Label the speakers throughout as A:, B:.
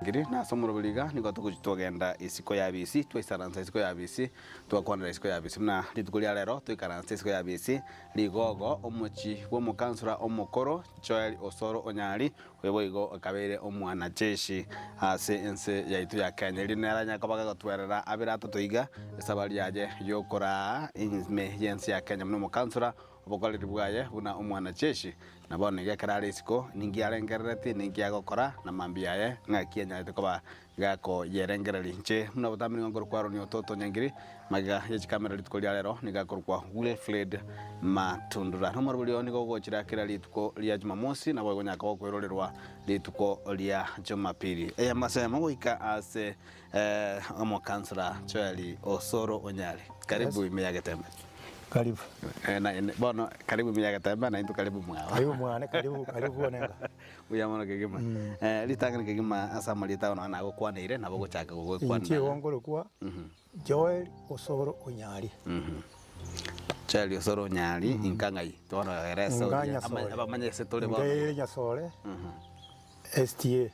A: Ngiri, na ase omoroberi iga nigo togochia twagenda isiko y'abisi, twaisaransa isiko y'abisi, twakwanera isiko y'abisi buna rituko ria rero toikaranse isiko y'abisi, rigogo, omochie bw'omokansora omokoro Joel Osoro Onyari, oyo boigo okabeire omwanajeshi ase ense yaito ya Kenya. Erio nere anyare koba gagotwerera abere atato iga esabari yaye yokoraa ime y'ense ya Kenya buna omokansora Obokoreri bwaye buna omwanacheshi, na bono iga ekero are isiko, ninki arengereretie, ninki agokora, na mambia aye ng'aki anyarete koba gakoyerengereria. Inche buna botambe nigo nkorokwa Aroni Ototo Nyangiri, magega ye chikamera rituko ria rero nigo akorokwa Wilfred Matundura. Na omorobori oo nigo ogochira kera rituko ria Jumamosi, naboigo onyare koba okoirorerwa rituko ria Jumapili. Eyemo ase eyemo goika ase omokansora Joel Osoro Onyari. Karibu ime ya Getembe.
B: Karibu.
A: Eh, na, na, bono karibu ime ya Getembe na intwe karibu mwao.
B: Karibu mwane, karibu, karibu bwonenga.
A: Buya mono kegima. Eh, ritang'ani kegima ase amarieta ao nonya nagokwaneire nabo ogochaka
B: Inche
A: gogokwanera.
B: igo nkorokwa Joel Osoro Onyari.
A: Joel Osoro Onyari, inka ng'ai? Bono eresa
B: Inka
A: oria,
B: Nyasore.
A: ama- abamanye ase tore
B: Inka
A: bono.
B: ere Nyasore, STA.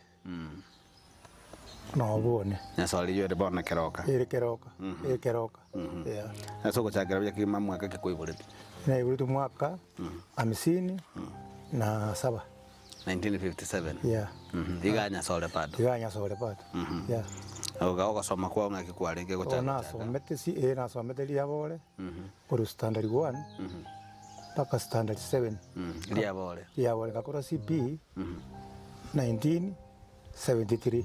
B: Nobone.
A: Nyasore eyio ere bono keroka.
B: Ere keroka, ere keroka, yeah.
A: Ase ogochakera buya kegima mwaka ki kwaiboretwe?
B: Naiboretwe mwaka hamsini na saba.
A: 1957?
B: Yeah.
A: Iga Nyasore bado?
B: Iga Nyasore bado, yeah.
A: Oga ogosoma kwao ng'aki kwarenge gochaka
B: Bono
A: gochaka?
B: nasomete si eh nasomete riabore, korwa standard one mpaka standard seven.
A: Riabore?
B: Riabore ngakora CP 1973.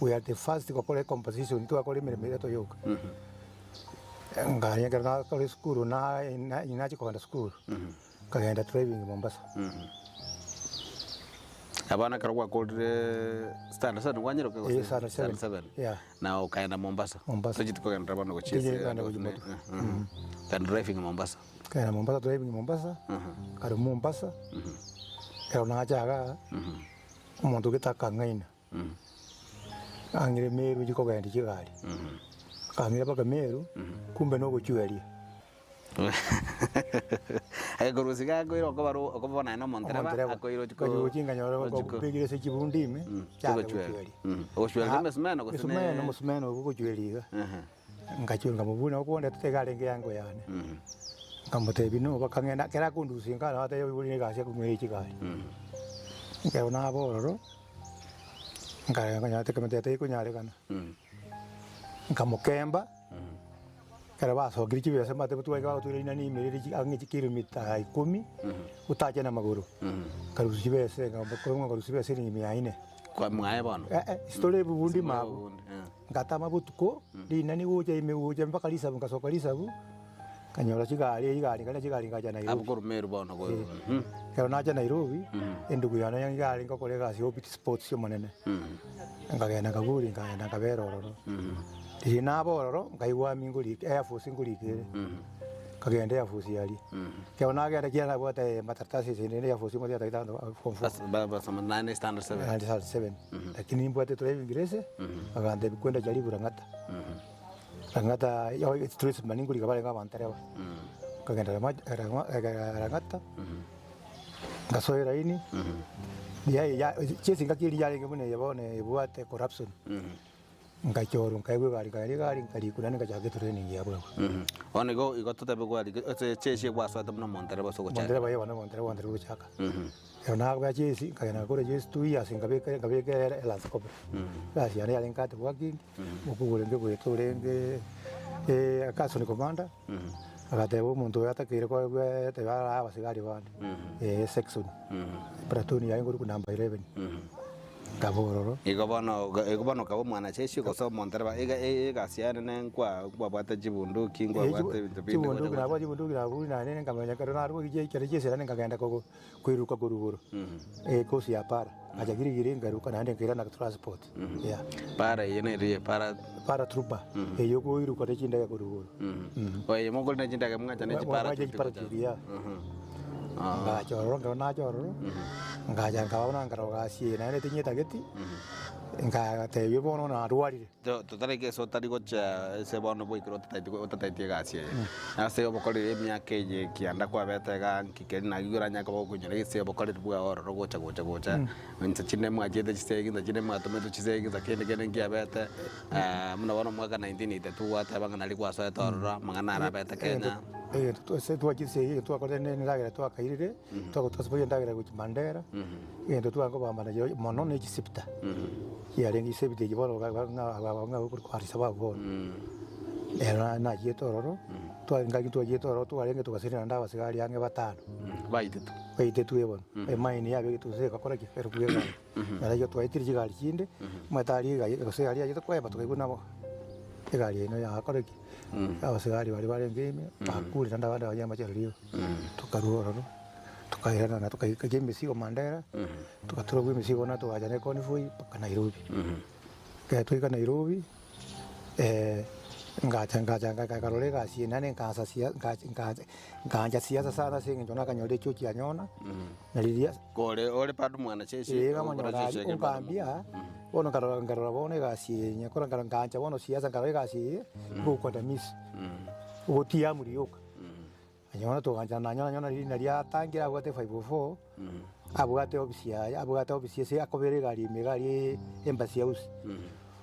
B: We are the first gokora ecomposition twakora emeremo ere toyoka. Nganya ekero nakora esukuru na na nachia kogenda sukuru, nkagenda driving Mombasa.
A: Na bono ekero gwakorire standard seven kwanyeroka gose?
B: Eh, standard seven.
A: Standard seven.
B: Yeah.
A: Na okaenda Mombasa?
B: Mombasa.
A: Tochieti kogenderera bono gochia
B: Tochieti
A: ase
B: kogenda gochia motwe.
A: Okaenda driving Mombasa?
B: Nkagenda Mombasa driving Mombasa, kare Mombasa, ekero nacha igaa, omonto gete akang'aina, ang'ire Meru nchie kogenda chigari, akang'ira mpaka Meru, kumbe nogochweria.
A: Agakorusia iga akoira okoba ro okoba bono naye na omontereba,
B: Omontereba,
A: akoira ochie ko
B: ngochia gochia nkanyora
A: ochie ko-
B: mbekire ase chibundi ime, chake
A: ogochweria.
B: gochweria.
A: Ogochweria na emesumeno gose ne-
B: Emesumeno, omosumeno ogo ogochweria iga. Ngachia nkamobuna okondetete iga arenge yango yane. Nkamotebia no bakang'enda ekero akondusia nka nabatebia oibori na egasi akong'ira chigari. Ekero naba ororo, nkareba nkanyora tekemete tekonyarekana. Nkamokemba, ekero basokire chibesa mbate twaika bagotwera rina na ime rire ang'e chikilomita ikomi, otache na amagoro. Nkarusia chibesa nkarusia chibesa eringi mia ine.
A: Kwa mwaye bono?
B: Eh eh, story ebubundi
A: Ase
B: mabu.
A: obobundi, eh.
B: Ngatama botuko, rinani gocha ime gocha mpaka risabu nkasoka risabu, nkanyora chigari egari nkarina chigari ngacha
A: Abwo
B: Nairobi.
A: korwa Meru bono go-
B: Eh.
A: mhm.
B: Ekero nacha Nairobi, endugu yane niga yarenge gokora egasi ya Obiti Sports omonene, nkagenda nkabori nkagenda nkabera ororo. Riria naba ororo, nkaigwa ami ngorika Air Force ngorika ere, nkagenda Air Force aria. Ekero nagenda ekiagera nabwate makaratasi ase ende Air Force omanyete yatagete abanto form four.
A: Bas- ba- basoma naende standard seven.
B: Naende standard seven. Lakini nimbwate driving license, bagantebia kwenda jaribu Lang'ata. Lang'ata yo tradesman ngorika barenge abantereba. Nkagenda Rama- Rama- Lang'ata, ngasoa eraini, ya- ya chase ngaki eria yarenge buna eye bono ebwate corruption. Ngachorwa nkaegwa egari, nkaeria egari nkarikwa naende ngachaka etraining ya bwegwa.
A: Bono igo igo totebe kwari ase chesi gwasoete buna omontereba ase ogochaka.
B: Omontereba yee bono omontereba omontereba ogochaka. Ekero nabea chesi nkagenda ngakora chesi two years nkabeka nkabeka elance corporal. Egasi yane yarenge hard working, omokungu orenge goeta orenge council commander, agateba omonto oyo atakeire koegwa teba arae abasigari bande, section, platoon yaye nkorokwa number 11. Nkaba ororo.
A: Igo bono igo bono okaba omwanacheshi gose omontereba iga egasi yaye nene nkwa nkwabwate chibunduki nkwabwate ebinto binde gocha
B: Chibunduki
A: gocha.
B: nabwate chibunduki nabwo naende nkamanya ekero narwa ekero chia esirani nkagenda kogo koiruka korwa igoro ekosi ya para ngacha girigiri nkaruka naende nkairana transport yeah.
A: Para eye neri para
B: Para trooper eywo okoiruka ne chindege korwa igoro.
A: Oye mokore ne chindege mwacha ne chipara
B: Mwacha chipara yeah. Ngacha ororo, ekero nacha ororo, ngacha nkaba buna nkarora gasi eye naende tinyetageti. Nkagatebia bono narwarire.
A: Totarenge ase otari gochia ase bono bwaikire otataeti otataeti egasi eye. Ase obokoreri emiaka eye kianda kwabete igaa nki keri naki oranyare koba okoinyora gese obokoreri bwao ororo gocha gocha gocha, inse chinde mwachiete chisegi insa chinde mwatometwe chisegi insa kende kende nkiabete buna bono omwaka 1982 gwateba ng'a nari gwasoete ororo amang'ana arabete Kenya.
B: Egento ase twachire chisegi egento twakorete ne endagera twakairire, twagotwasibwa endagera gochia Mandera. Egento tware kobambana chirochio mono ne chisipita, chiarenge chisipita echi bono ng'a Al-Shabaab bono. Ero nachiete ororo, tware ngaki twachiete ororo twarenge togasira naende abasigari ang'e batano.
A: Baitetwe.
B: Baitetwe bono, emaini yabegetwe gose egakora ki? Ekerokwa egari. Naro igo twaetire chigari chinde, omanyete aria egari gose egari yachete koeba tokaigwa nabo egari eye yakora ki? Abasigari baria barenge ime, bakure naende abande banywa amache rirorio, tokarwa ororo. Tokairana na tokaika emesigo Mandera, togaturwa emesigo na togacha ne convoy mpaka Nairobi. Ekero twaika Nairobi, ngacha ngacha nkarora egasi eye naende nkaansa sia nkacha nkaancha nkaancha siasa sana ase eng'encho nakanyora echochi ya nyona, na riria
A: Kore ore bado mwana chechi,
B: eh
A: ogokora
B: nkamonyora
A: chechi
B: aria
A: eke bado
B: onkambia, bono nkarora nkarora bono egasi eye nyakora nkarora nkaancha bono siasa nkarora egasi eye, gokwandamisi, ogotia amuri yoka. Nyora toganchana na nyora nyora riina riatangire abwate 504, abwate ofisi yaye, abwate ofisi ase akobera egari ime egari embassy house.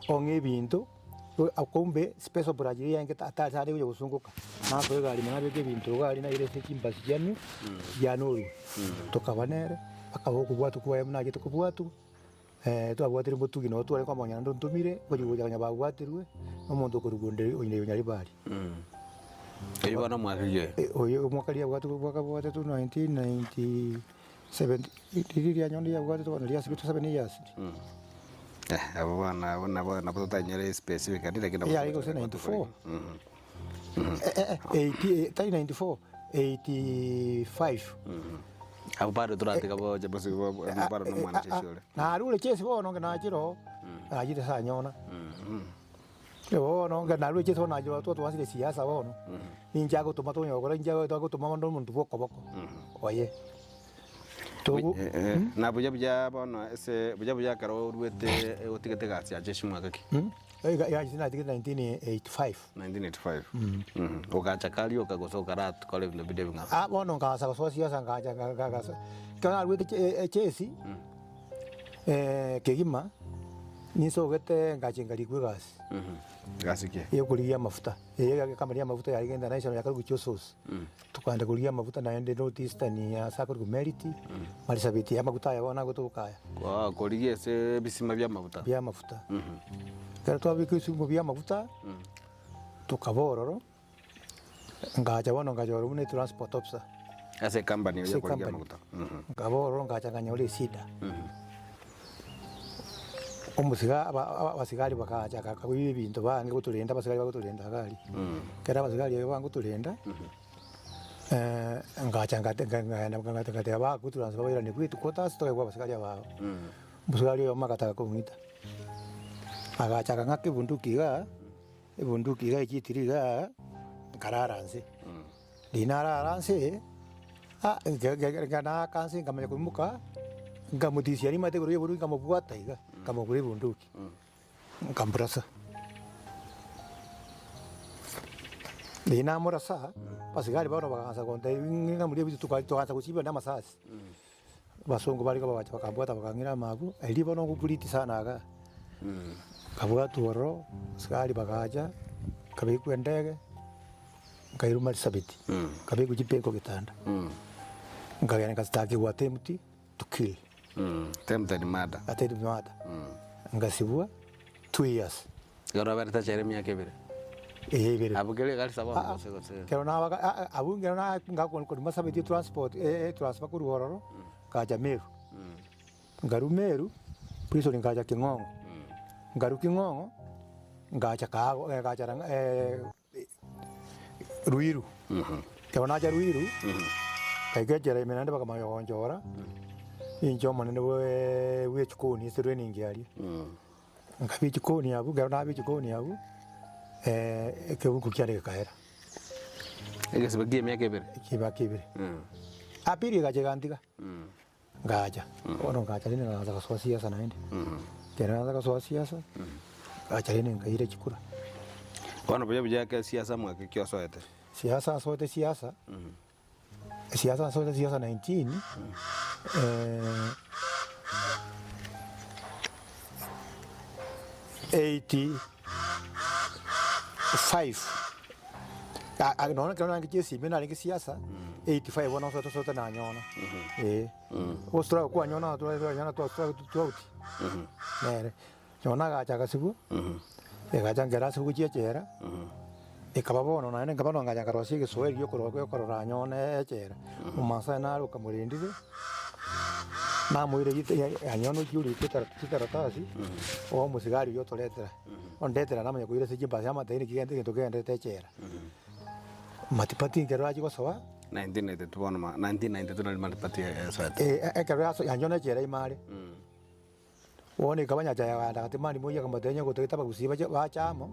B: Ong'e ebinto, kumbe special branch riria yarenge atari are gocha gosungoka, nasoa egari ime nabeka ebinto iga aria naira ase chimbasi chiane, chianorwa. Tokaba nere, akaba okobwatwa kwaye buna achete kobwatwa, twabwatire motugi nabo tware komonya naende ontomire, gochia gocha konya babwatirwe, na omonto okorwa onde onye Nyaribari.
A: Eyio bono omwaka ki oyo?
B: Oyo omwaka riria abwatwe omwaka abwatetwe 1997 riria rianyonde riabwatetwe bono riasibetwe 7 years.
A: Abwo bono abwo nabo nabo totanyore specifically lakini nabo
B: Eyarenge gose 94. Eighty tari 94, 85.
A: Abwo bado toratiga boche bose bado na omwana chesi ore.
B: Narure chesi bono nachire oo, nachire sanyona. Bono narure chesi bono nachire oo twansire siasa bono, ninche agotoma tonyara gokora inche agotoma bono omonto bwa okoboko oye. Togo
A: Na buya buya bono ase buya buya ekero oruete otigete egasi ya jeshi mwaka ki?
B: Egasi natigete 1985.
A: 1985 Ogacha karia gose okarakora ebinto binde ebing'ao?
B: Ah bono nkaansa gosoa siasa nkacha nka ekero naruete echesi kegima, ninsogete ngacha nkarikwa egasi.
A: Egasi ki?
B: Ya okorigia amafuta, eye ecompany ya amafuta yarenge international yakorwa Chosos. Tokaenda korigia amafuta naende North Eastern ase akorokwa Meriti, Marsabit amafuta aya bono agotoka aya.
A: Kwa korigia ase ebisima bia amafuta.
B: Bia amafuta. Ekero twabeka ebisima bia amafuta, tokaba ororo, ngacha bono ngacha ororo buna etransport officer.
A: Ase ecompany eyo
B: Ase
A: ya korigia
B: ecompany.
A: amafuta.
B: Nkaba ororo ngacha nkanyora eshida. Omosiga aba- aba- abasigari bagacha bakaboyia ebinto baange gotorenda abasigari bagotorenda iga aria. Ekero abasigari abwo baange gotorenda, ngacha ngate nga- ngaenda ngate ngateba bagoturansa babairane bwetu quarters toegwe abasigari aba aba. Omosigari oyomo agataka kong'ita, agacha akang'aka ebunduki igaa, ebunduki iga echitiri igaa, nkarara nse. Riria narara nse, naaka nse nkamanya koimoka, nkamotisia rimate igoro ya ebunduki nkamobwata iga, nkamogura ebunduki, nkamorasa. Riria namorasa, abasigari bono bakaansa gontebia ng'a ng'a ebinto tokaansa gosibia na amasasi. Abasongo baria bagacha bakambwata bakang'ira amagu, erio bono ngopuriti sana igaa. Nkabwatwa ororo, abasigari bagacha, nkabekwa endege. Nkairwa Marsabit, nkabekwa chipeko getanda, nkagenda ngastakigwa attempt to kill,
A: Attempted murder.
B: attempted murder, ngasibwa 2 years.
A: Ekero oberete echela emiaka ebere.
B: Eye ibere.
A: Abwo kere egarisa bono
B: Ah, ah,
A: gose gose.
B: Ekero nabaga ah, ah, abwo ekero na ngakwa korwa Marsabit transport transfer korwa ororo, ngacha Meru. Nkarwa Meru, prison ngacha King'ong'o, nkarwa King'ong'o, ngacha Kahawa ngacha Rang'a Ruiru. Ekero nacha Ruiru, ngaika echela ime naende bakamanya gonchora, ninche omonene bwe bwa echikoni ase training aria. Nkabia echikoni abwo, ekero nabia echikoni abwo, ekebuku kiane gekaera.
A: Egesibo kia emiaka ebere.
B: Ekiebaka ebere. Apili egacha egantiga. Ngacha, bono ngacha rende nkaansa gosoa siasa naende. Ekero naansa gosoa siasa, ngacha rende nkaira chikura.
A: Bono buya buya eke siasa mwaka ki osoete?
B: Siasa nsoete siasa, siasa nsoete siasa 19 85 nonya ekero narenge chiesimi narenge siasa, 85 bono nsoete soete nanyona, eh. Gose toragokwana twanyora twauti nere. Nonya agacha agasibwa, egacha nkera asibwe gochia echela, ekaba bono naende nkaba bono ngacha nkarosia egesoeri giokorwa giokorora nyone echela. Omomaasai nare okamorendire, namoire anyone ochia orike chikaratasi, oa omosigari oyio otoretera, ondetera namanya koira ase chimbasi amate naki egento kegenderete echela. Matipati nkero achia gosoa.
A: 1992 bono ma 1992 nari matipati esoete.
B: Eh, ekero yaso yanchona echela ime are. Bono ekaba nyachae agenda gati mani moyio akamotebia onye gotagete abagusii bache bache amo,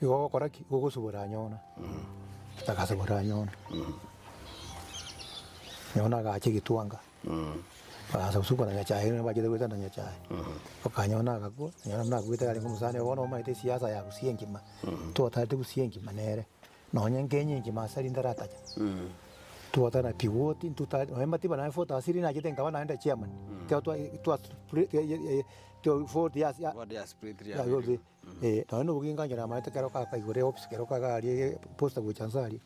B: igo ogokora ki? Igo ogosubora anyona. Agasubora anyona. Nyona agacha egetwanga. Bagaansa gosukana nyachae buna bachete goetana nyachae. Okanyona agakwa, nyona buna akwete arenge omosani bono omanyete esiasa ya gusii engima, twatarete gusii engima nere. Nonye nkenye engima ase rinde ratacha. Twatana pigoti, ntuta nonye matiba naye foto asiri nachete nkaba naende chairman. Ekero twa twa twa vote ya ya
A: Ward ya split
B: ya
A: ya
B: yote eh nonye na oboginga nkanyora amaete kero kakaigora eofisi kero kagaria posta gocha nse aria.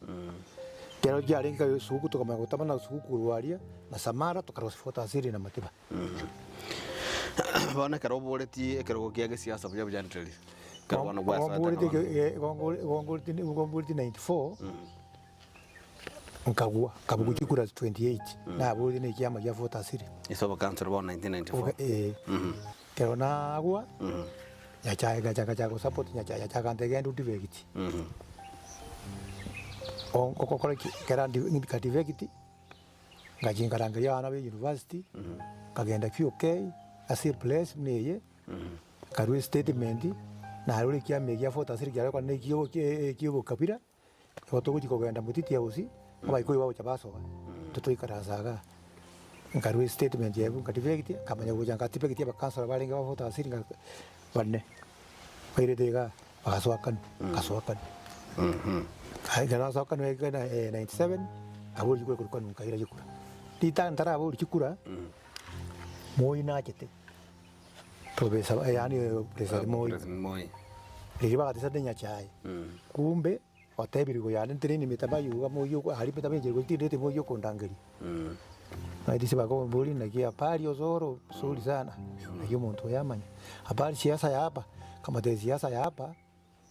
B: Kero kiarenge kabe suguku tokamanya gotamana suguku korwa aria na Samara tokarosia foto asiri na matiba.
A: Bono ekero oboretie ekerogo kia gesiasa buya buya ntereri, ekero bono gwasoete
B: Gomboreti
A: bono.
B: gomboreti 94 nkagwa nkabugwa chikura 28 naborire na ekiama gia Fort Asili.
A: Ase obokansoro bono 1994.
B: Eh, ekero nagwa nyachae ngacha ngacha gosupport nyachae nyachae agantebia genda odivegiti. Ngokora ki? Ekero nkadivegiti. Ngachia nkarangeria abana ba university, nkagenda QK ase eplace buna eye, nkarwa estatement, narure ekiama ekia Fort Asili kiaye na ekio ekia obokabira, igo togochia kogenda Mutiti House, abaikoyo bagocha basoa, intwe twaikaransa igaa. Nkarwa estatement yaye nkadefect, nkamanya gocha nkadefect abakansora barenge ba Fort Asili nka bane, bairete igaa, bagasoa kanu, nkasoa kanu. Ekero nasoa kanu 97, nabo rikura korwa kanu nkaira rikura. Ritang'ani ntaraboria chikura, Moi nachete, professor yaani President Moi,
A: President Moi.
B: riria bagatesete Nyachae, kumbe otebirigwe yaani nteneni emetaba aywo iga Moi oko aria emetaba enchera gochia tindeti Moi okondangeria. Naende ase bakomboria naki habari osoro, mzuri sana, naki omonto oyo amanya. Habari siasa ya hapa, nkamotebia siasa ya hapa.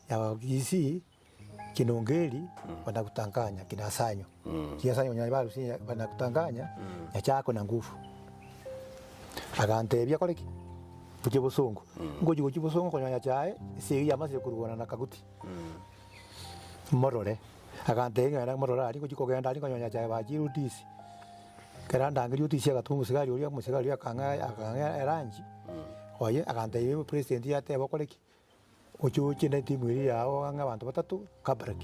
B: Ya Kisii kinongeri wanakutanganya kinasanyo kiasanyo onye barusia wanakutanganya nyachako na nguvu agantebia kore ki gochia bosongo ngochia gochia bosongo konya nyachae esegi yamasire korwana na kaguti morore agantebia ng'a morore aria ngochia kogenda aria nkonya nyachae bachire otisi ekero andangeria otisi agatuma omosigari oria omosigari oria akang'a akang'a eranchi oye agantebia president yateba okore ki. Oche oche ne timu eria yao ang'e abanto batato Kabarak.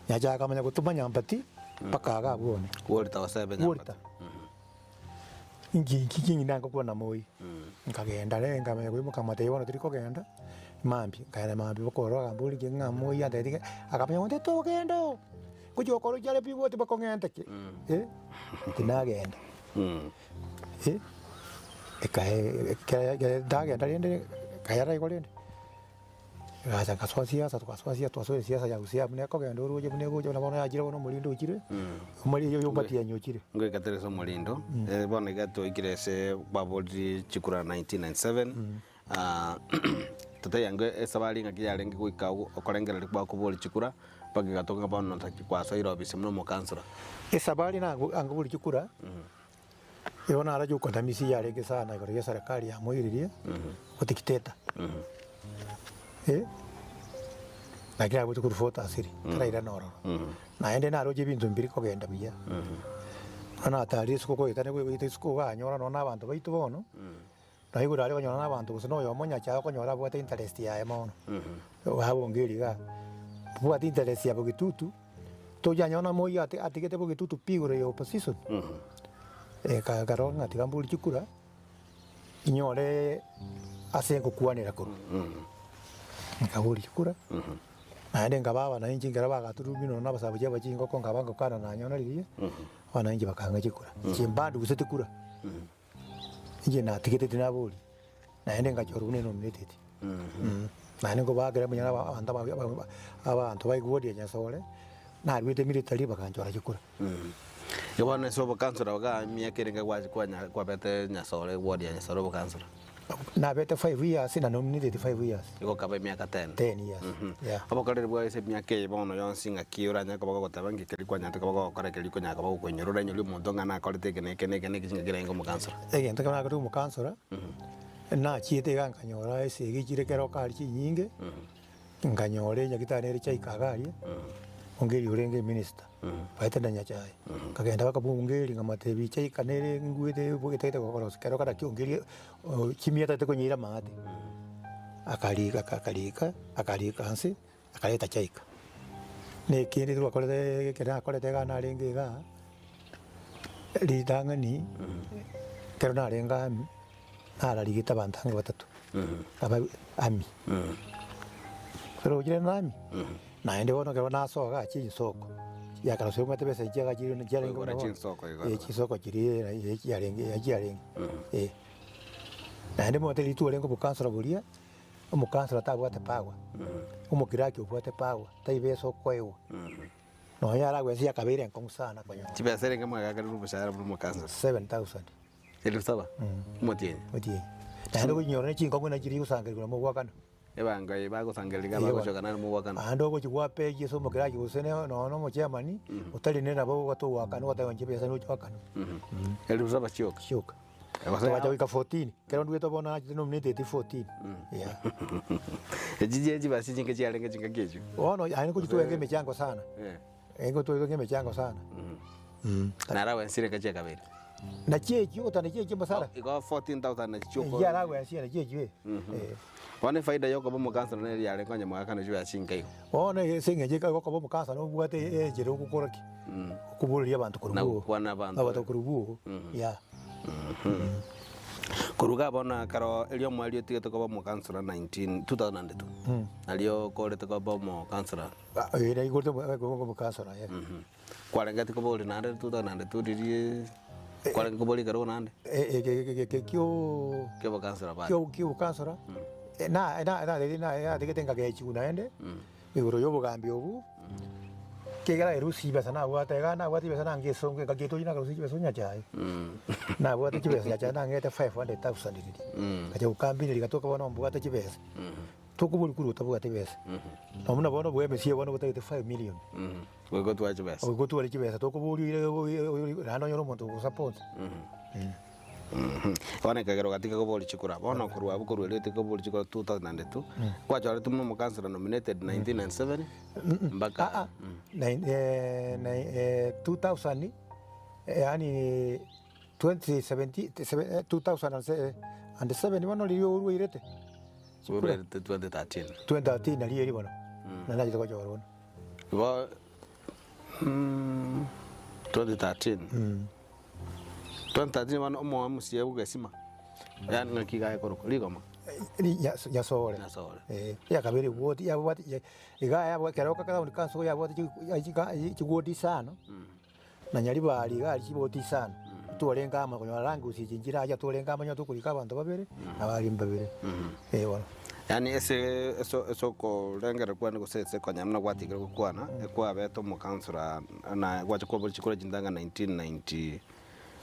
B: Nyachae akamanya gotoma Nyambati mpaka iga abwo one.
A: Walter Osebe Nyambati.
B: Walter. Inki inki ki ng'ina ngokwana moi. Nkagenda rende nkamanya koimoka nkamotebia bono tori kogenda mambia. Nkaenda mambia bokorora akamboria inki ng'a moi antebetie ng'a akamanya gontebia togenda oo, ngochia gokora ochiare pi bwoti bakong'ente ki eh, tinagenda. Eh, ndagenda rende, nkayara igo rende, ngacha nkasoa siasa togasoa siasa twasoire siasa ya gusii buna ekogenda oroche buna egocha buna bono yachire bono omorindi ochire, omori oyo omatianyi ochire.
A: Ngoika tore ase omorindo, bono iga twaikire ase baboriri chikura 1997, totaiyo ange esabari ng'aki yarenge goika okorengereria kwa kobori chikura, mpaka egatoka ng'a bono kwasoire ofisi buna omokansora.
B: Esabari nago angobori chikura. Igo naro chokondamisia yarenge sana igoro ya eserekari yamoiririe otikteta eh, lakini agocha korwa Fort Asili tarairana ororo. Naende naroche ebinto mbiri kogenda buya, bono natarire isiko koetania goeta isiko okanyora nonya na abanto baito bono, na igoro aria okonyora na abanto gose na oyomo onyachae okonyora abwate interest yaye mono, abonge eria igaa, obwate interest ya Bogitutu. Tochanyora moyio ati atigete bogetutu pi igoro ya opposition, ekarora ng'a tiga mbori chikura, inyore ase ngokwanera korwa. Nkaboria chikura, naende nkaba abananchi ekero bagaturumire nonya na abasabuchi aba chingoko nkaba ngokana nanyora riria, abananchi bakang'a chikura. Inche mbanduseti kura, inche natigete tinaboria, naende ngachorwa buna enominated. Naende nkobakera mbuya aba abanto aba aba abanto ba eward ya Nyasore, naruete military baganchora chikura.
A: Igo bono ase obokansora iga emiaka erenge gwachi kwanya kwabete Nyasore eward ya Nyasore obokansora?
B: Nabete five years na nominated five years.
A: Igo okaba emiaka ten.
B: Ten years, yeah.
A: Obokoreri bwaye ase emiaka eye bono yonsi ng'aki oranyare koba gogoteba ng'aki keria kwanyarete koba gogokora keria okonyara koba gokoinyora orainyore omonto ng'a nakorete eke na eke na eke na eke chingaki naende omokansora.
B: Egento ekero nakorete omokansora, nachiete iga nkanyora esegi chire kero kare chinyinge, nkanyora enyagitari nere chaika iga aria, ongeri orenge eminister, baete na Nyachae, nkagenda mpaka bwa ongeri nkamotebia chaika nere ngwete etagete gokorosia kero naki ongeri chimia etagete konyeira amaate, akarika akarika akarika nse, akareta chaika. Na ekende twakorete ekere nakorete iga narenge igaa, ritang'ani, ekero narenge army, nararigete abanto ange batato, aba army. Ekero ochire na army, naende bono ekero nasoa igaa chinsoko, chiakarosiwa omanyete besa echi chiagachirwe chiarenge
A: Koigora
B: buna bono,
A: chinsoko igo.
B: eh chinsoko chiria chiarenge chiarenge eh. Naende omanyete rituko renge obokansora boria. Omokansora tabwate power, omokiraki obwate power, tai besa okoegwa. Nonya aragwe ense yakabeire enkong'u sana konyora.
A: Chibesa erenge mwagakererwe omoshahara buna omokansora?
B: 7000.
A: Elfu saba? Omotienyi?
B: Omotienyi. Naende okonyinyora ne chinkong'u nachi chiria chigosangererigwa na mogwakana.
A: Ebango eye bagosangereria
B: Eeh bono.
A: bagochoka naro mogwakana.
B: Naende ogochia gwapegi ase omokiraki gose ne nonya na omochairman, otari nere nabo ogotogwakana ogoteba inche besa nochi goakanwa.
A: Elfu saba chioka?
B: Chioka. Togacha goika 14, ekero ndwete bono nachete nominated 14, yeah.
A: Echi chie chibasi chinke chiarenge chingaki echio?
B: Bono aye ngochi twenge emechango sana,
A: Eh.
B: eh twenge emechango sana.
A: Naro agwensire enka chiakabere?
B: Nachio echio gotana nachio echio mosara.
A: Igo 14,000 nachi chioko.
B: Echio aragwensie nachio echio eh.
A: Bono efaida ya okoba omokansara nere yarenge onye mwagakana chibesa chinke igo.
B: Bono ase eng'encho eka okoba omokansara nobwate enchera ogokora ki? Okoboreria abanto korwa
A: Na
B: bwogo.
A: gokwana abanto.
B: Abanto korwa bwogo, yeah.
A: Korwa iga bono ekero erio omweri otigete koba omokansara 19 2002, nario okorete koba omokansara.
B: Eh, naigorete omo- omokansara, yeah.
A: Kwarengeti koba ore naende 2002 riria kwarenge koboria ekerogo naende?
B: Kio
A: Kiobokansora bado.
B: kio kiobokansora, na na na natigete nkagechigwa naende, igoro ya obogambi obwo, ekiagera erusia chibesa nabwate iga nabwate chibesa nange esongo engaki etoria nakarusia chibesa onyachae, nabwate chibesa nyachae nang'ete 500,000 riria, ngacha gokambia rigatoka bono mbwate chibesa. Tokoboria korwa otabwati besa. Na buna bono bwa emesie bono botagete 5 million.
A: Goika otware chibesa.
B: Goika otware chibesa tokoboria oire oire oire naende onyore omonto ogosupport.
A: Bono ekagera ogatiga koboria chikura. Bono korwa abwo korwa erio otige koboria chikura 2002, kwachoretwe buna omokansela nominated 1997 mpaka
B: Aa, nine nine 2000 yaani 2017 2007 bono riria orwairete.
A: Orwairete 2013.
B: 2013 nario eri bono, naende nachete gochora bono.
A: Igo 2013. 2013 bono omo MCA bwa Gesima, yaani ng'aki iga akorokwa rigoma?
B: Nyasore.
A: Nyasore.
B: Eh, yakabere ward yabwate iga yabwate ekero town council yabwate chiward isano. Na Nyaribari iga aria chiboti isano, twarenge amo konyora language echi nchiracha twarenge amo onye tokorika abanto babere, na abaria mbabere, eh bono.
A: Yaani ase ase ase okorengerera kwane gose ase konya buna gwatigire gokwana, ekwabete omokansora na gwacha kwabora chikura chintanga 1990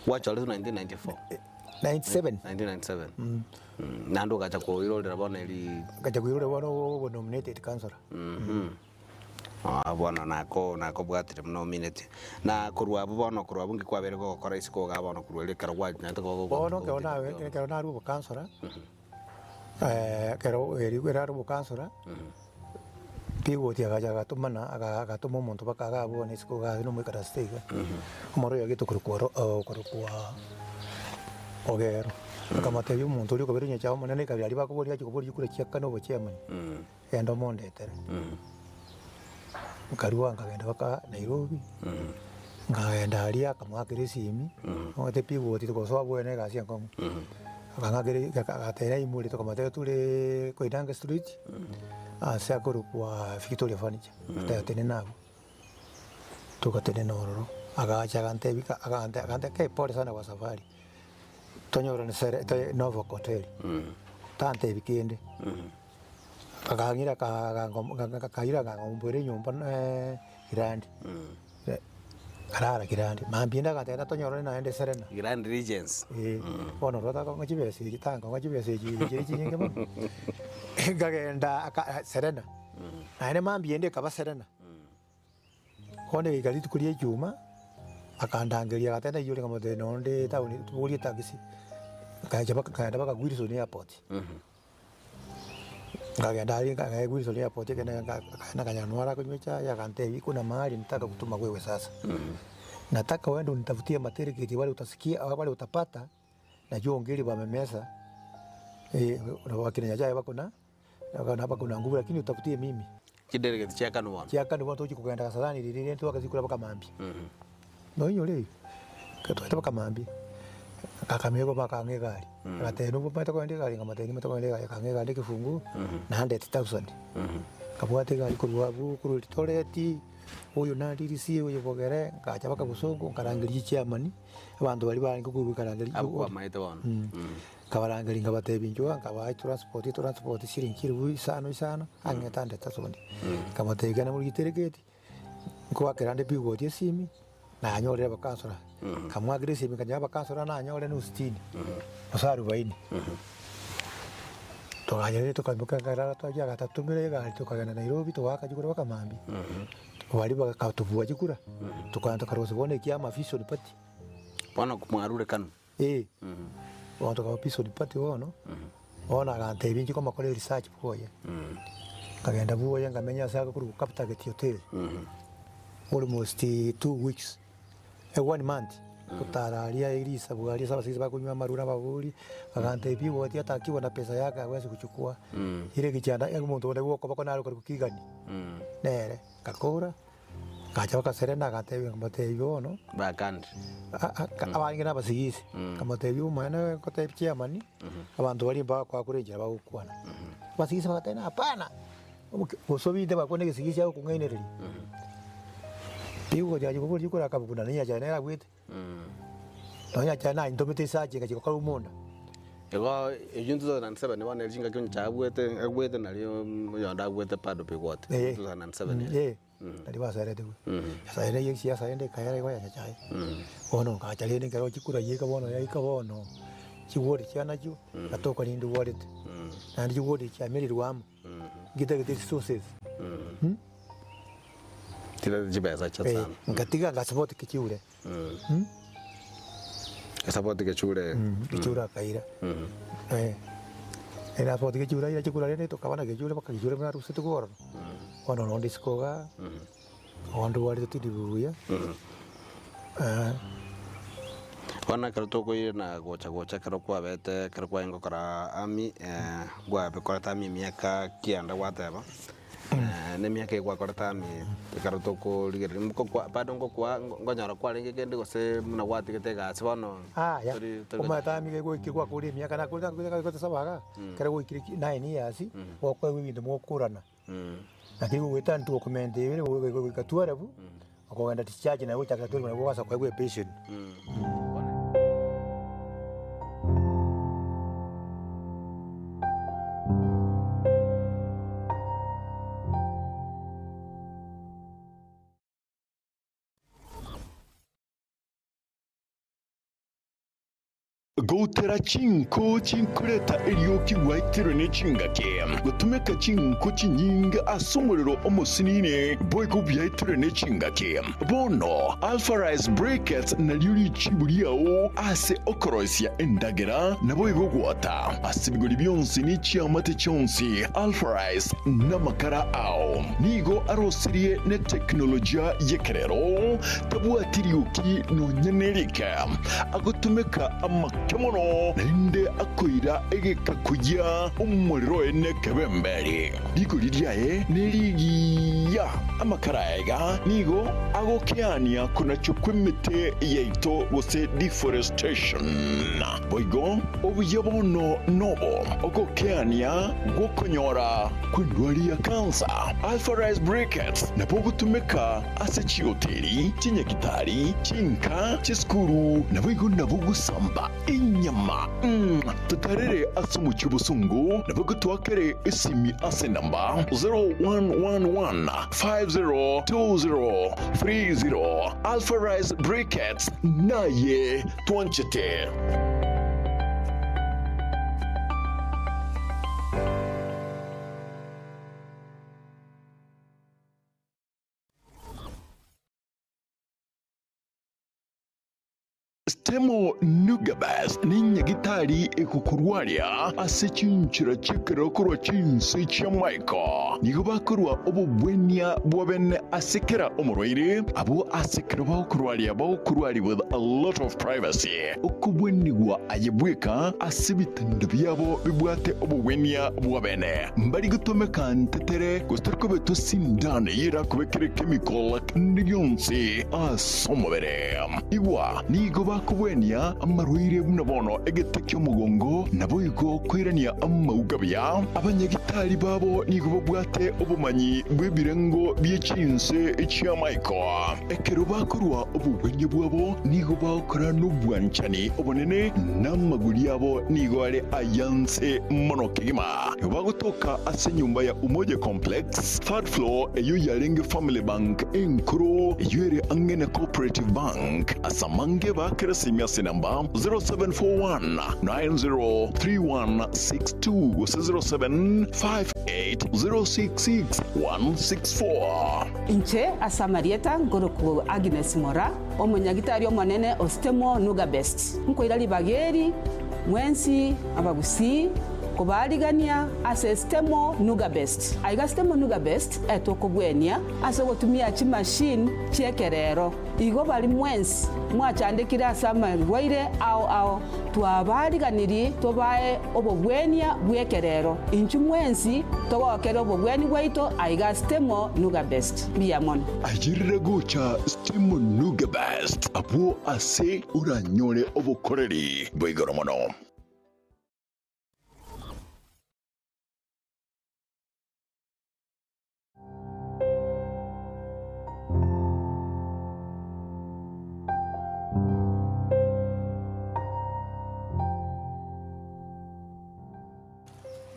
A: gwachoretwe 1994?
B: 97.
A: 1997. Naende ogacha koirorera bono eri.
B: Ngacha koirorera bono obo nominated councillor.
A: Aa bono nako nakobwatire buna omineti, na korwa abwo bono korwa abwo nki kwabeire gogokora isiko igaa bono korwa erio ekero gwanyarete koba gogo
B: Bono ekero nabe ekero narwa obokansora, ekero erio ekero narwa obokansora, Pigoti agacha agatomana aga agatoma omonto mpaka iga abwo bono isiko igaa na omoikarasete iga, omoro oyo agete korokwa ro korokwa Ogero, akamotebia omonto oria okobera onye omonene ekabira aria bakoboria achia koboria chikura chiakane obochairman. Genda omondetere. Nkarua nkagenda mpaka Nairobi, nkagenda aria akamoakera esimi, omanyete pigoti gosoa bwene egasi enkong'u. Akang'akera agatebia naimorete tokamotebia tore Koinange Street, ase akorokwa Victoria Furniture, agateba tenena abwo. Togatenena ororo, agacha agantebia ka agante agantebia kai pole sana kwa safari, tonyorane sere toe Norfolk Hotel, tantebia kende. Akang'ira akaira akang'ombora enyomba Kirandi, nkarara Kirandi. Mambia ende agantebia genda tonyorane naende Serena.
A: Grand Regents.
B: Eh, bono rora takong'a chibesa echi tankong'a chibesa echi chire chinyinge mono. Nkagenda aka Serena, naende mambia ende ekaba Serena. Bono egaika rituko ria echuma, akandangeria agateba naiyo ore nkamotebia nonde etown toborie etaxi, nkacha mpaka nkaenda mpaka Wilson airport. Nkagenda aria nkagaa Wilson airport ekero nkaenda nkanyora naro akonywa echae akantebia kuna mahali nataka kutuma wewe sasa. Nataka uende unitafutie madelegate wale utasikia wale utapata, najua ongeri wamemeza wakina Nyachae wako na wako na nguvu lakini utafutie mimi.
A: Chidelegate chia Kanu bono.
B: Chia Kanu bono tochia kogenda Kasarani riria twagachia mpaka mambia. Noinyore eyio, ekero twaete mpaka mambia, akakamigwa bakang'a egari, agatebia nobwo omanyete kogenda egari nkamotebia nimanyete kogenda egari, akang'a egari ekefunguo na hundred thousand. Nkabwata egari korwa abwo korwa Eldoret, oyo naririsia oyo bogere, nkacha mpaka Bosongo nkarangeria echairman, abanto baria barenge koikarangeria
A: Abwo kwamaete bono.
B: Nkabarangeria nkabatebia inchuo nkabaa transport transport chiringi chilifu isano isano ang'e hundred thousand. Nkabatebia genda morigite erigeti. Nkoakera ande bigoti esimi, nanyorire abakansora, nkamwakera esimi nkanyora abakansora nanyore nusu sitini, gose arubaini. Tokanyora tokaimoka nkarara twachia agatotomera egari tokagenda Nairobi togaaka chikura mpaka mambia. Baria bakatobua chikura, tokagenda tokarosia bono ekiama Vision Party.
A: Bono mwarure Kanu?
B: Ee, bono tokaba Vision Party bono, bono agantebia inche komakora eresearch bwoye. Nkagenda bwoye nkamenya ase agokorwa Kaptagat Hotel, almost 2 weeks, one month, gotara aria erisabu aria ase abasaisi bakonywa amarwa na ababori, bagantebia igoti hata akiwa na pesa yake hawezi kuchukua, ile kichanda omonto onde bwa okoboko nare okorokwa Kigani, nere, ngakora. Ngacha bakaserena agatebia nkamotebia bono,
A: Bakandire.
B: abange na abasigisi, nkamotebia omonene ngotebia chairman, abanto baria mbagokoa enchera bagokwana. Abasigisi bagateba ng'a hapana, omoki gose bakwane egesigisi agokong'ainereria. Rigocha rikobori rikore akabuku na nyachae nere agwete. Nonya nyachae naintomete esachi egachia gokora omonda.
A: Igo eyio 2007 bono ere chingaki onye chagwete agwete nario oyonde agwete bado bigwate 2007
B: Eh, nario baseretigwe. Nyasae naiyo esiasa ende ekaera igo ya Nyasae. Bono nkacha rende ekero chikura yaika bono yaika bono, chiward chia nachio, gatoka rinde warete. Naende chiward chiamerirwe amo, ngitagete resources.
A: Chire chibesa chia
B: Eh,
A: sana.
B: ngatiga ngasupport kechure.
A: Support gechure.
B: Gechure akaira. Eh. Era support gechure aira chikura rende tokaba na gechure mpaka gechure buna arusete kororo. Bono nonde isiko igaa, onde bwarete tindi buya. Eh.
A: Bono ekero tokoirana gocha gocha ekero kwabete ekero kwarenge gokora army kwabekorete army emiaka kianda gwateba. Na emiaka eye gwakorete army ekero tokorigereria ngokwa bado ngokwa nkonyora kwarenge kende gose buna gwatigete egasi bono
B: Aya,
A: tori tori
B: omanyete army goikire gwakure emiaka nakorete gotasaba igaa, ekero goikire ki 9 years, gokoegwa ebinto mogokorana. Lakini gogoetania ntokomenta ebere goika 12, okogenda discharge naye gochakera 12 nabo ogasa koegwa epension.
C: Goutera chinko chinkoreta erioki gwaetirwe ne chingaki, gotumeka chinko chinyinge ase omorero omosinini, boigo biaetirwe ne chingaki. Bono Alpha Rice Briquettes nario richibu riao ase okoroisia endagera, naboigo gwota ase ebigori bionsi ne chiamate chionsi. Alpha Rice namakara ao nigo arosirie ne teknolojia y'ekerero, tabwati rioki nonya nerike, agotumeka amakara. amake mono, naende akoira egeka koyia omorero oye nekebemberi. Rigori riaye nerigiya. Amakara aya iga nigo agokeania konachwa kw'emete yaito gose deforestation. Boigo obuya bono nobo, ogokeania gw'okonyora kw'endwari ya kansa. Alpha Rice Briquettes nabo ogotumeka ase chihoteli, chinyagitari, chinka, chisukuru, naboigo nabo gosamba enyama. Totarere ase omochie obosongo, naboigo toakere esimi ase enamba 0111 502030. Alpha Rice Briquettes naye twanchete. Stemo Nugabes nenyagitari egokorwaria ase chinchera chi'ekerero korwa chinse chi'amaiko. Nigo bakorua obobwenia bwa bene ase kera omorwaire, abwo ase ekero bagokorwaria bagokorwaria with a lot of privacy. Okobwenigwa aye bweka ase ebitanda biabo bibwate obobwenia bwa bene. Mbari gotomeka ntetere gose tori kobetwa sindano eyio erakobekere chemical kende gionsi ase omobere. Igwa, nigo bakobwenia amarwaire buna bono egete ki'omogongo, naboigo koirania amauga buya. Abanyagitari babo nigo babwate obomanyi bw'ebirengo bie chinse chi'amaiko. Ekero bakorua obogwenia bwabo nigo bagokora nobwanchani obonene, na amagori abo nigo are ayanse mono kegima. Nigo bagotoka ase enyomba ya Umoja Complex, third floor, eyio yarenge Family Bank enkoro, eyio ere ang'e na Cooperative Bank. Ase amange baakere esimi ase enamba 0741 903162 gose 0758 066 164.
D: Inche ase amarieta nkorokwa Agnes Moraa, omonyagitari omonene o Stemo Nuga Best. Nkoira ribaga eri mwensi abagusii kobaarigania ase Stemo Nuga Best. Aiga Stemo Nuga Best etokobwenia ase ogotumia chimachine chi'ekerero. Igo baria mwensi mwachandekire ase amarwaire ao ao, twabaariganirie tobae obogwenia bw'ekerero. Inchuo mwensi togokere obogwenia bwaito aiga Stemo Nuga Best. Mbuya mono.
C: Ayerera gocha Stemo Nuga Best abwo ase oranyore obokoreri bwa igoro mono.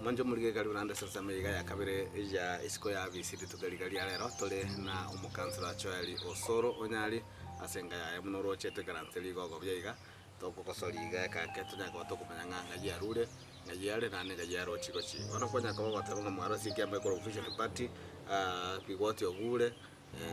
A: Mwanche omorige karibu naende ase ensemo eye iga ya kabere ya isiko ya abisi rituko riga ria rero tore na omokansela Joel Osoro Onyari ase enka yaye buna oroche toikaranse rigogo buya iga Tokogosoria iga ekake tonyare koba tokomanya ng'a ng'ai arure, ng'ai are, naende ng'ai arochie gochia. Bono kwanyara koba ogoteba ng'a mwarosie ekiama ekorwa Vision Party, Bigoti ogure,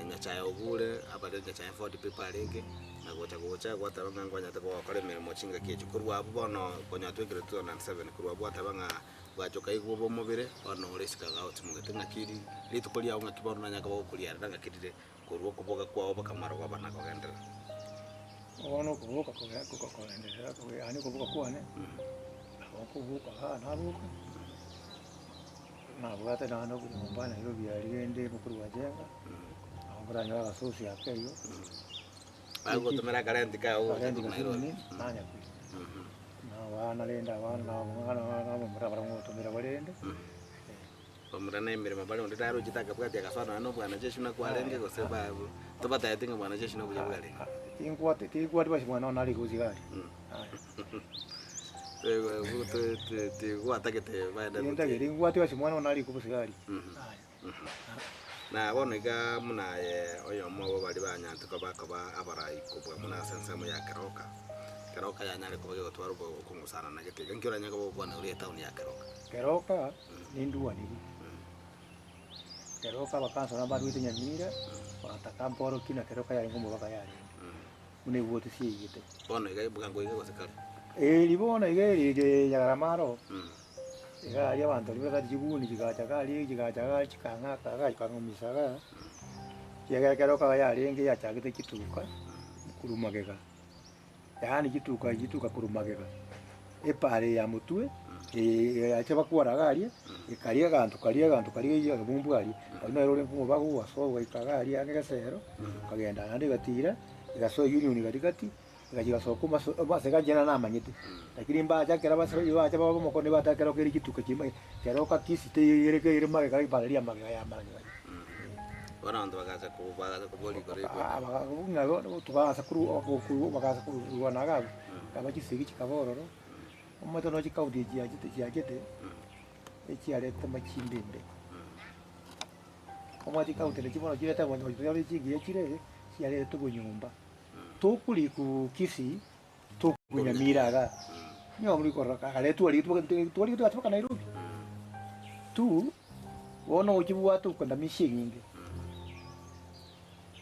A: Nyachae ogure, abare Nyachae Ford people arenge, na gocha gocha gwateba ng'a nkwanyarete koba ogokora emeremo chingaki echio. Korwa abwo bono konya twekire 2007, korwa abwo gwateba ng'a bwacha okaigwa obe omobere, bono ore isiko igaa otimogete ng'aki ri rituko riago ng'aki bono nanyare koba gokoriarera ng'aki rire korwa okoboka kwao mpaka marogoba na kogenderera.
B: Bono okoboka kogenderera yaani okoboka kwane, nabo nkoboka igaa naboka, nabwate naende obonyomba Nairobi aria rende mokorwa njenga, nabo nkoranyore agasosi ake igo.
A: Bagotomera akarenti kago gocha
B: Akarenti
A: korwa Nairobi.
B: gasinini, nanya koria. Na abana rende abana nabo abamura barabwo ngotomera barende.
A: Bamura na emeremo bare onde tarochete akabwatia agasoa nonya na obwana jeshi buna kwarenge gose ba tobatebeti ng'a bwana jeshi nobuya bwarenge.
B: Tinkwati tinkwati basi mwana one are gosigari.
A: Tigwatagete baende
B: Tintageti nkwati basi mwana one are gosigari.
A: Na bono iga buna aye oyomo obo baria banyarete koba koba abarai kobua buna ase ensemo ya Keroka, Keroka yanyare koba gegotwara obo okong'usana na gete iga, nki oranyare koba ogokwana igoro y'etown ya Keroka?
B: Keroka ninduanigwe, Keroka abakansora mbarwete Nyamira, bagataka mporoki na Keroka yarenge omobaka yarenge, buna ewoti siaigete.
A: Bono iga bwango iga gose kare?
B: Eri bono iga eri ege Nyagarama aro, iga aria abanto baria babwate chiguni chigacha iga aria chigacha iga chikang'aka iga chikang'umisa igaa, ekiagera Keroka iga yarenge yachagete chituka korwa magega, yaani chituka chituka korwa magega. Epara eye ya motwe, eye yacha bakwara iga aria, ekaria aganto karia aganto karia eywo akabumbu aria, oywo nere ore omobago ogasoa ogaika iga aria ang'e gesero, okagenda naende egatira, egasoa eunion gati gati, egachi egasoka omaso omase iga inche namanyete, lakini mbacha ekero base bacha babe omokono nibataka kero kere chituka chimanye, keroka kisii teiyo ere ere magega epara eria ya magega ya magega.
A: Bono abanto bagacha ko bagacha koboria igoro y'ekwenda.
B: Ng'a bono tobasa korwa korwa bagasa korwana iga abwo, ekaba chisegi chikaba ororo, omanyete nonya chikaunti echi chiachete chiachete, echiarete amachimbe ime. Omanyete chikaunti nachi bono chirete abanto chingiya chire, chiarete obonyomba. Tokorikuu Kisii, tokorikuu Nyamira igaa, nigo muri korora kare twarigete twarigete twacha mpaka Nairobi. Tu, bono ochibwate okandamisi enyinge,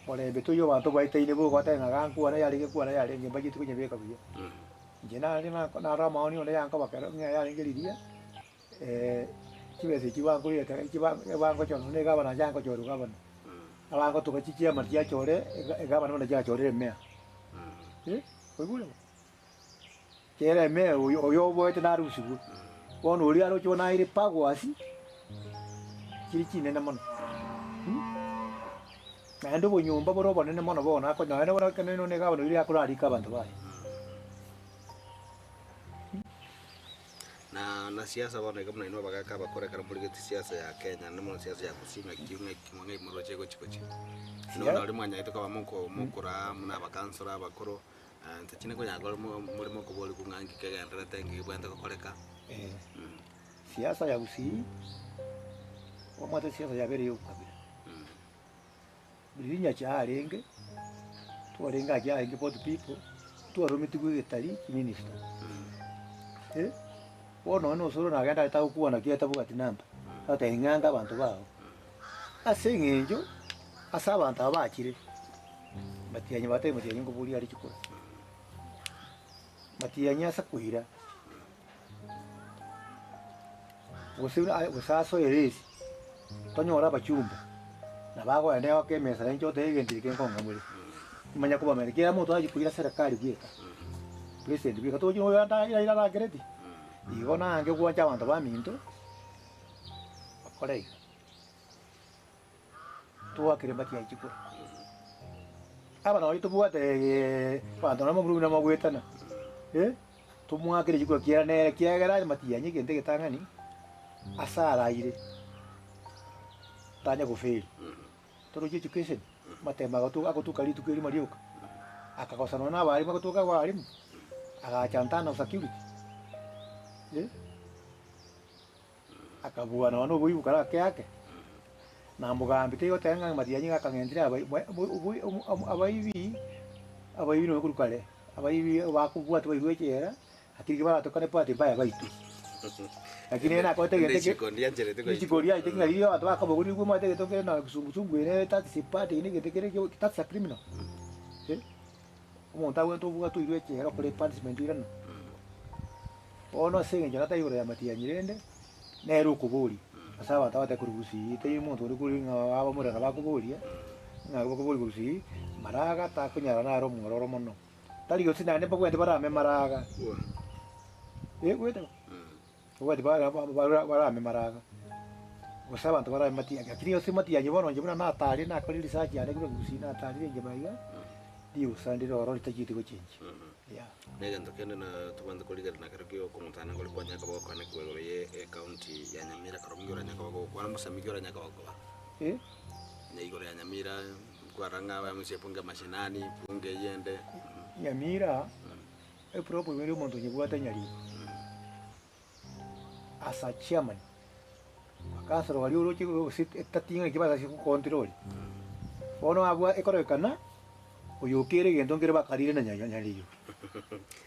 B: morembe toiyo abanto baetaine boka batebe ng'a iga nkwane yarenge nkwane yarenge mbacheti konyebeka buya. Inche nare nako naro amaoni onde yankoba kero ng'a yarenge riria, chibesa echi bankoreta echi ba ebangochora nonye egavana inche angochorwa gavana, abangotoka chichairman chiachore ega egavana bono chiachorire emeya, oigure bo? Kera emeya oyo oyo oboete narusigwe, bono oria aroche bono aire pagoasi, chire chinene mono Naende obonyomba bore obonene mono bono ako nonya bono ekero nonye egavana oyio akorarika abanto baye.
A: Na na siasa bono iga buna inwe abagaka abakoro ekero morigetie siasa ya Kenya naende mono siasa ya Gusii ng'aki ng'aki ng'ai moroche egochi gochia. Inwe nori mwanyarete koba moko mokoraa buna abakansoro abakoro, inche chinde nkonyara kore mo more mokoborigwa ng'a nki kegendererete nki kebwenerete gokoreka.
B: Siasa ya Gusii, omanyete siasa yabeire ya obokabira. Riria nyachae arenge, twarenge aria arenge both people, twarometigwe egetari chiminister, eh, bono nonye na osoro nagenda aye tagokwana ki atabwati namba, agoteba ing'ange abanto bago. Ase eng'encho, ase abanto aba bachire, matiang'i batebia matiang'i nkoboria are chikura, matiang'i ase koira, gose aye gose asoe eresi. Tonyore abachumba, na bagoenda goaka emesa nainche otebe egento eke nkonga more. Manya kobamanya kera omonto aye koira serikali bweka, president bweka tochi noyo arakereti. Igo nange gwancha abanto baminto, bakore iga, toakere mbatiaye chikura. Aba nonye tobwate abanto nabo buna bagoetana, tomoakere chikura kiagera nere kiagera matiang'i egento egetang'ani. Ase araire, tanya goferi. Toroche education, amatemo agotu agotuka rituko erimo rioka, akagosa nonya na abalimu agotuka abalimu, agacha internal security, eh, akabua nonya na oboibu kare ake ake, na mogambi tigoteba ng'a matiang'i iga akang'entire abai bwa obo obo abaibi, abaibi nonya korwa kare, abaibi bakobwatwa bairwe echela. Lakini ki baratokane party mbaya baitwe. Lakini ere nakorete egento eke
A: Richiko ndiancherete goitwa.
B: richiko riaete ng'a riria abanto bakobogorigwa omanyete egento kere na kisungusungu ere that's a party ere egento kere ekio that's a criminal. Eh, omonto agwenerete obwatwe oirwe echela okore punishment oirane. Bono ase eng'encho natari igoro ya matiang'i rende, nere okoboria, ase abanto abatari korwa gusii, tari omonto onde korwa ng'a abamurera bakoboria, ng'a bakoboria korwa gusii, maraga takonyara naro omwororo mono. Tari gose naende mbabwate barame maraga. Eh, gwete babwate bara bara barame maraga. Gose abanto barame matiang'i, lakini gose matiang'i bono inche buna nataria nakorire research yane korwa gusii natarire inche maiga, riusa ndire ororo ritachieti gochenjia, yeah.
A: Na egento kende na tobwenerete korigereria nakero kia okong'utana nkori kwanyare koba gokoanekigwa igoro ye ecounty ya Nyamira ekero omonge oranyare koba gokwana mosemi ki oranyare koba gokoba.
B: Eh?
A: Na igoro ya Nyamira. Kwarora ng'a abamusie bunge mashinani, bunge eyio ende.
B: Nyamira, eproblem ere omonto onyebwate nyariko as a chairman, bakansoro baria oroche gose etating'ani ki bagachia gocontrol. Bono abwo ekororekana oyo okere egento nkere bakarire na nya nyariko.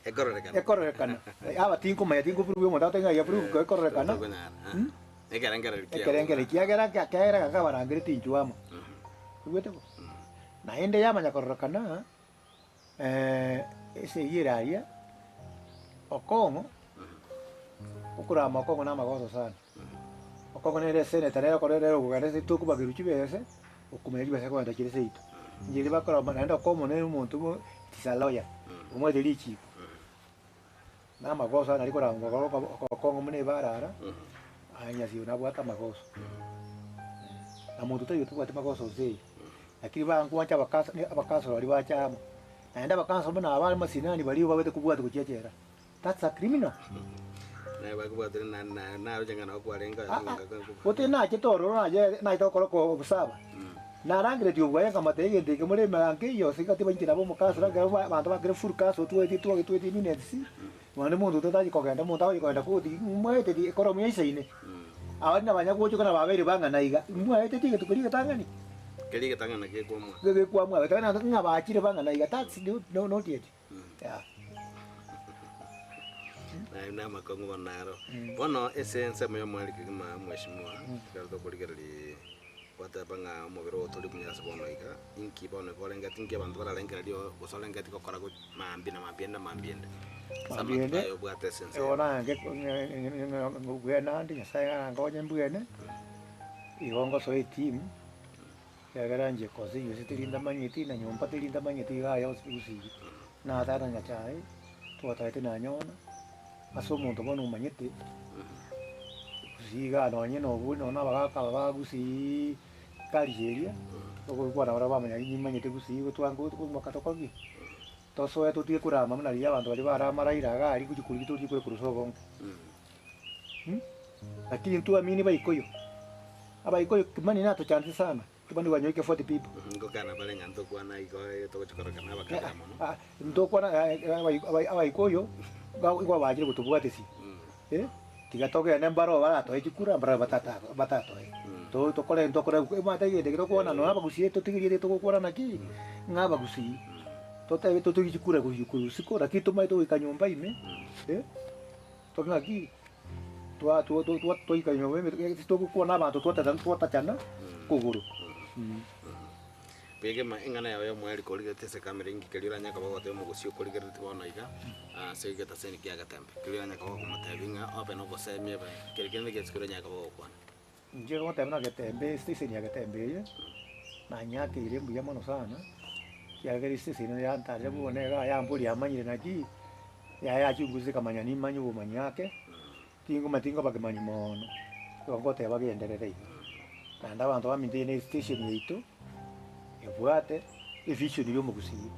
A: Ekororekana.
B: Ekororekana, aba tinkomanya tinkoprove omonto agotebi ng'a iga prove ekororekana.
A: Tokonyara. Ekerengererio kiao.
B: Ekerengererio kiagera kiagera gakabarangeretie inchuo amo. Oigwete bo? Naende yamanya kororekana esegi ere aria, Okong'o, okorama Okong'o na amagoso sana. Okong'o nere eseneta nere okore nere okogenda ase tokobagerwa chibese, okomanya chibesa kogenda chire seito. Inche riria bakorama naende Okong'o nere omonto mo is a lawyer, omanyete richiko. Na amagoso aya nari korangwa okong'u buna ebarara, aye nyasio nabwate amagoso. Na monto taiyo otabwati magoso onsi eye. Lakini bankwancha abakasa abakansoro baria bacha amo, naende abakansoro buna aba bare masinani baria babete kobwatia gochia echela. That's a criminal.
A: Naye bakobwatire na na naroche ng'a nabo kwarenge
B: Ah, ah, gose nachete ororo naye nachete gokora oko obosaba. Narangeretie obwaye nkamotebia egento eke more emerango eye yonsi gati bainche nabo omokasoro ekero ba abanto bakire full castle tweti twage tweti minutes, nonya omonto otatachi kogenda omonto agochi kogenda koti mwaeteti ekoromu yaisaine. Abande nabanya gochoka na babeire bang'ana iga, mwaeteti egento keria egetang'ani.
A: Keria egetang'ani gekwamua.
B: Gekwamua getang'ani ng'a bachire bang'ana iga that's no not yet. Yeah.
A: Naye namakong'u bono naro. Bono ase ensemo y'omweri kegima mweshimiwa, ekero tokorigereria gwateba ng'a omobere ogo tori muya ase bono iga, inki bono iga orengeti inki abanto bararengererie oo gose orengeti gokora go mambia na mambia ende na mambia ende. Ase
B: Mambia ende,
A: amatuko aya obwate ase ense
B: Igo nange mbwene ande Nyasaye arankonye mbwene, igo ngosoa etimu, Ekiagera inche gose gose teri ntamanyeti, na nyomba teri ntamanyeti iga aye gose gusii. Natara Nyasaye, twataete nanyona, ase omonto bono omanyete, gusii igaa nonye na obwo nonye na abagaka aba ba gusiiii culture eria, ogokwana barabwo bamanya nimanyete gusii gotwanga omwaka tokobi, tosoe totige korama buna riria abanto baria barama Raila iga aria gochia korigia tochia kore korwa ase obonge. Lakini ntwamini baikoyo, abaikoyo kimani natochandete sana, kimani wanyoike 40 people.
A: Ngokana bare ng'a ntokwana igo togochia kororekana abakabira mono.
B: Ah, ntokwana abaikoyo igo bachire gotobwatesia eh, tiga togende mbaro baratoe chikura mbaro batata batatoe. To tokore ntokore omanyete egento eke tokwana nonya abagusii totigerie togokwana naki, ng'a abagusii totebe totigie chikura korwa isiko lakini tomanyete goika nyomba ime eh. Tore naki twaika nyomba ime titogokwana abanto twatachana kogoro.
A: Bwegema eng'ana yao y'omoerio korigeretie ase ekamera inki keria oranye koba ogoteba omogosi okorigereretie bono iga ase egetaseni kia getembe keria oranye koba okomotebia ng'a obe na obosemia obe keri kende gionsi keria oranye koba ogokwana.
B: Inche goteba buna getembe estation ya getembe eye, nanyakeire mbuya mono sana, ekiagera estation eye yantarire bono iga yamboria yamanyire naki, yayachungusa ekamanya nimanye obomanyi ake, tingomanya tingoba kemanyi moono, igo ngoteba genderere iga. Naende abanto baminto eye na estation yaito, ebwate evision ya omogusii.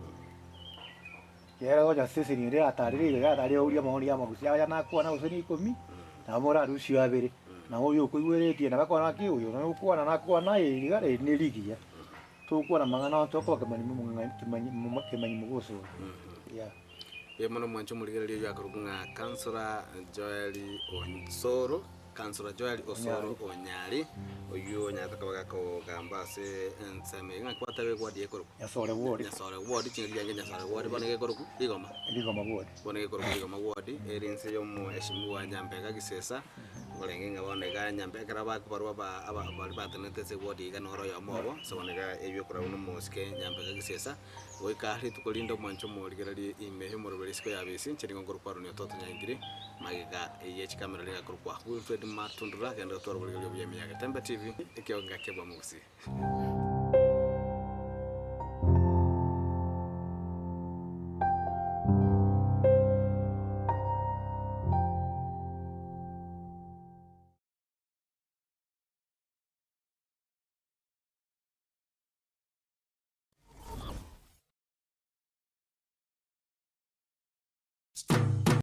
B: Ekero gocha station ere yatarire iga yatarire yauria amang'ana ya amagusi aya nakwana gose na ikomi, nabo morarusie abere, nabo oyo okoigweretie nabo akwana ng'aki oyo noyo okwana nakwana aye iga eri ne rigiya. Togokwana amang'ana onsi tokoba kemanyi momong'ai kemanyi momo kemanyi mogoso oyo yeah.
A: Mbuya mono mwanche omorigereria oyio akorokwa ng'a Councillor Joel Osoro. Councillor Joel Osoro Onyari, oyio onyarete koba gakogamba ase ensemo eye ng'a kwateba eward ekorokwa
B: Nyasore ward.
A: Nyasore ward, chingaki chiange Nyasore ward bono iga ekorokwa Rigoma.
B: Rigoma ward.
A: Bono iga ekorokwa Rigoma ward, ere inse ya omoheshimiwa Nyambega Gisesa, orenge ng'a bono iga Nyambega ekero abakobarwa aba aba baria batenenete ase eward iga noro oyomo obo, ase bono iga eywo ekorabwo na omosike Nyambega Gisesa. Goika rituko rinde omwanche omorigererie ime y'omoroberi isiko ya bisi, inche nigo nkorokwa Aroni Ototo Nyaingiri, magega ye chikamera nigo akorokwa Wilfred Matundura, genda gotwara oborigereria obuya ime ya Getembe TV, ekeonga kebwa mogusii.